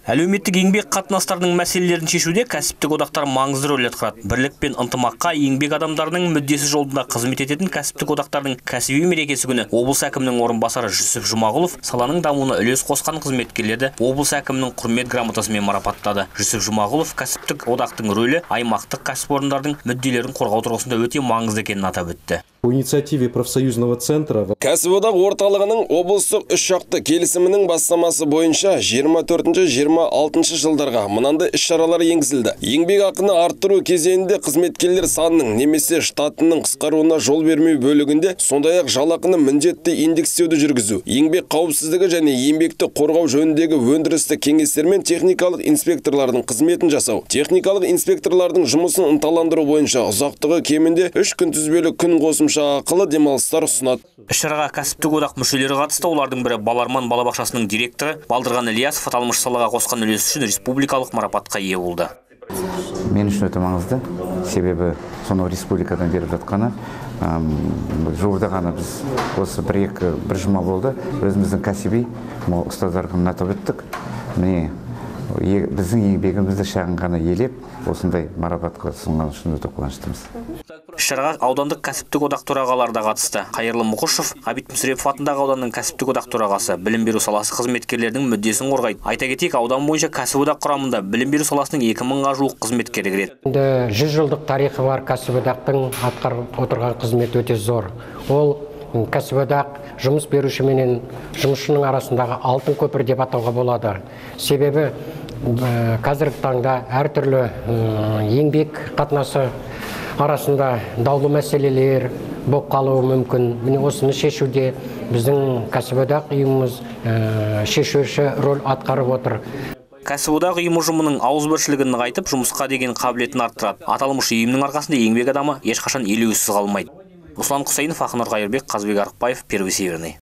Әлеуметтік еңбек қатынастарының мәселелерін шешуде кәсіптік одақтар маңызды рөл атқарады. Бірлік пен ынтымаққа, еңбек адамдарының мүддесі жолында қызмет ететін кәсіптік одақтардың кәсіби мерекесі күні облыс әкімінің орынбасары Жүсіп Жұмағұлов саланың дамуына үлес қосқан қызметкерлерді облыс әкімінің құрмет грамотасымен марапаттады. Жүсіп Жұмағұлов кәсіптік одақтың рөлі аймақтық кәсіпорындардың мүдделерін қорғау тұрғысында өте маңызды екенін атап өтті. По инициативе профсоюзного центра Кәсіподақ орталығының облыстық үшжақты келісімінің бастамасы бойынша 24-26 жылдарға мынандай іс-шаралар енгізілді. Еңбек ақыны арттыру кезеңінде қызметкерлер санының немесе штатының қысқаруына жол бермеу бөлігінде, сондай-ақ жалақыны міндетті индекстеуді жүргізу, еңбек қауіпсіздігі және еңбекті қорғау жөніндегі өндірістік кеңестер мен техникалық инспекторлардың қызметін жасау, техникалық инспекторлардың жұмысын ынталандыру бойынша ұзақтығы кемінде 3 күнтізбелі күн қосымша ақылы демалыстар ұсынады. Іс-шараға кәсіптік одақ мүшелері қатысты. Олардың бірі Баларман балабақшасының директоры Балдырған Ілиясов аталмыш салаға қосқан үлесі үшін республикалық марапатқа ие болды. Мен үшін өте маңызды, себебі сонау республикадан беріп жатқаны. Жуырда ғана біз осы бір жұма болды, өзіміздің кәсіби ұстаздар күнін атап өттік. Міне, біздің еңбегімізді шағын ғана елеп, осындай марапатқа ұсынған үшін өте қуаныштымыз. Іс-шараға аудандық кәсіптік одақ төрағалары да қатысты. Қайырлы Мұқышев, Ғабит Мүсірепов атындағы ауданның кәсіптік одақ төрағасы, білім беру саласы қызметкерлерінің мүддесін қорғайды. Айта кетейік, аудан бойынша кәсіподақ құрамында білім беру саласының 2000-ға жуық қызметкері кіреді. Енді 100 жылдық тарихы бар кәсіподақтың атқарып отырған қызметі өте зор. Ол кәсіподақ жұмыс беруші менен жұмысшының арасындағы алтын көпір деп атауға болады. Себебі қазіргі таңда әртүрлі еңбек қатынасы арасында даулы мәселелер болып қалуы мүмкін. Міне, осыны шешуде біздің кәсіподақ ұйымымыз шешуші роль атқарып отыр. Кәсіподақ ұйымы ұжымының ауызбіршілігін нығайтып, жұмысқа деген қабілетін арттырады. Аталмыш ұйымның арқасында еңбек адамы ешқашан елеусіз қалмайды. Руслан Құсайынов, Ақнұр Қайырбек, Қазбек Арықбаев, Первый Северный.